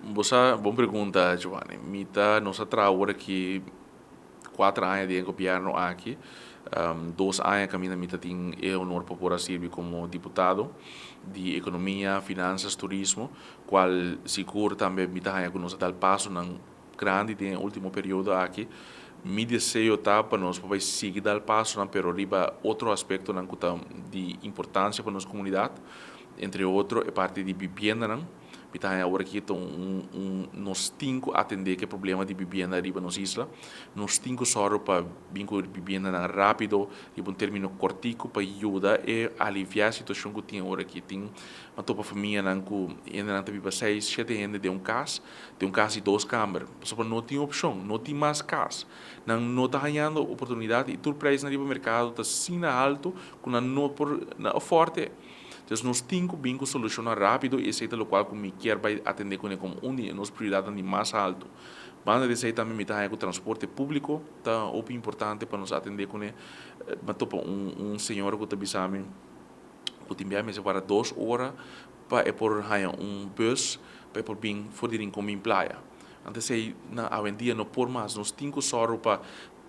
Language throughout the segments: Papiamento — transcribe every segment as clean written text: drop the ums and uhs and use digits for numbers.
Bo sa, bon pregunta, Giovanni. Mi ta, nos a traha awor aki 4 aña den gobierno aki. 2 aña caminda mi ta tin e honor pa por a sirbi como diputado di Economia, Finanzas, Turismo, cual sigur tambe mi ta haña cu nos a dal pasonan grandi den ultimo periodo aki. Mi deseo ta pa nos por sigui dal pasonan, pero riba otro aspectonan cu ta di importancia pa nos comunidad, entre otro e parti di viviendanan. Mi ta awor aki un nos tin cu atende cu e problema di vivienda riba nos isla. Nos tin cu sòru pa bin cu viviendanan rapido, riba un termino cortico, pa yuda e alivia e situacion cu tin awor aki. Tin m'a topa famianan cu hendenan ta biba seis, siete hende den un cas di dos kamer. Pasobra no tin opcion, no tin mas cas. Nan no ta hañando oportunidad y tur prijsnan riba mercado ta asina halto cu nan no por afford. Entonces nos tin cu bin cu solucion rapido y esey ta locual cu mi kier bay atende cu como un di nos prioridad di mas halto. Banda di esey tambe mi ta haña cu transporte publico ta hopi importante pa nos atende cu ne. M'a topa un señora cu ta bisami cu tin biaha mester warda 2 ora pa e por haña un bus pa e por bin for di Rincon bin Playa. Anto esey na awendia no por mas. Nos tin cu sòru pa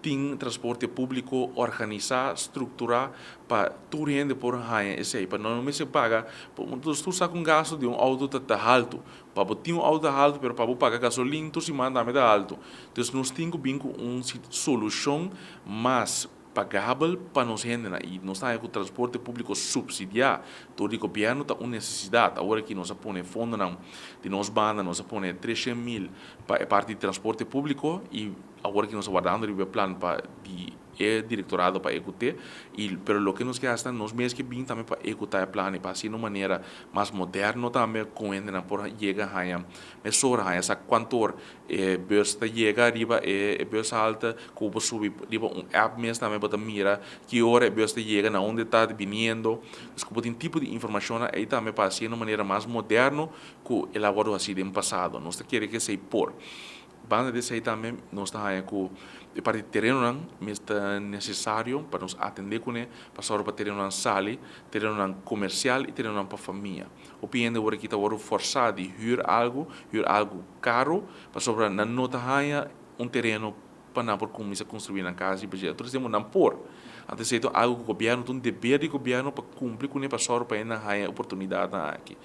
tin transporte publico organisa, structura, pa tur hende por haña esey, pa no mester paga. Tur sa cu un gasto di un auto ta halto. Pa bo tin un auto ta halto, pero pa bo paga gasolin tur siman tambe ta halto. Entonces nos tin cu bin cu un solucion mas pagabel pa nos hendenan y nos ta cu transporte publico subsidia door di gobierno ta un necesidad. Awor aki nos a pone fondonan di nos banda, nos a pone 300 mil pa e parti di transporte publico y awor aki nos ta wardando riba e plan pa di e directorado pa ehecuta y pero loke nos kier haci nos mes ke bin tambe pa ehecuta e plan y pa haci na un manera mas moderno tambe cu hendenan por yega haña mesora, haña sa cuanto or e bus ta yega riba e bushalte, cu bo subi riba un app mes tambe bo ta mira ki ora e bus ta yega, na unda ta biniendo. Dus cu bo tin tipo di informacionnan ey tambe pa haci na un manera mas moderno cu el a wordo haci den pasado. Nos ta kere cu esey por. Banda di esey tambe nos ta haña cu e parti di terenonan mes ta necesario pa nos atende cune, pa sòru pa terenonan sali, terenonan comercial y terenonan pa famia. Hopi hende awor aki ta wordo forsa di huur algo, huur algo caro, pasobra nan no ta haña un tereno pa nan por cuminsa construi nan cas y pa tur esei nan por. Anto esey ta algo cu gobierno, ta un deber di gobierno pa cumpli cune, pa sòru pa hende haña e oportunidadnan aki.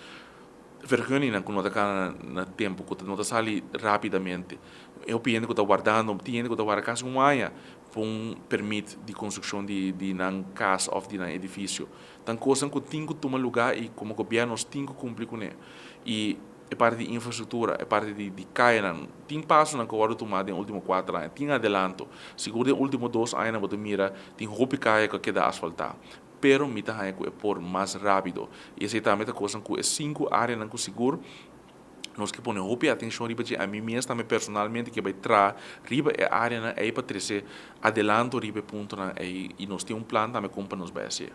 Vergunningnan cu no ta cana na tempo, cu no ta sali rapidamente. E hopi hende cu ta wardando, tin hende cu ta warda casi un aña pa un permit di construccion di nan cas of di nan edificio. Ta cosnan cu tin cu tuma lugar y como gobierno nos tin cu cumpli cune. Y e parti di infrastructura, e parti di cayanan, tin pasonan cu a wordo tuma den ultimo 4 aña, tin adelanto. Sigur den ultimo 2 añanan bo ta mira tin hopi caya cu a keda asfalta. Pero mi ta haña cu e por mas rapido. Y esey tambe ta cosnan cu e cinco areanan cu sigur nos ke pone hopi atencion riba dje. Ami mes tambe personalmente ke bay traha riba e areanan ey pa trece adelanto riba e puntonan ey y nos tin un plan tambe con pa nos bay haci.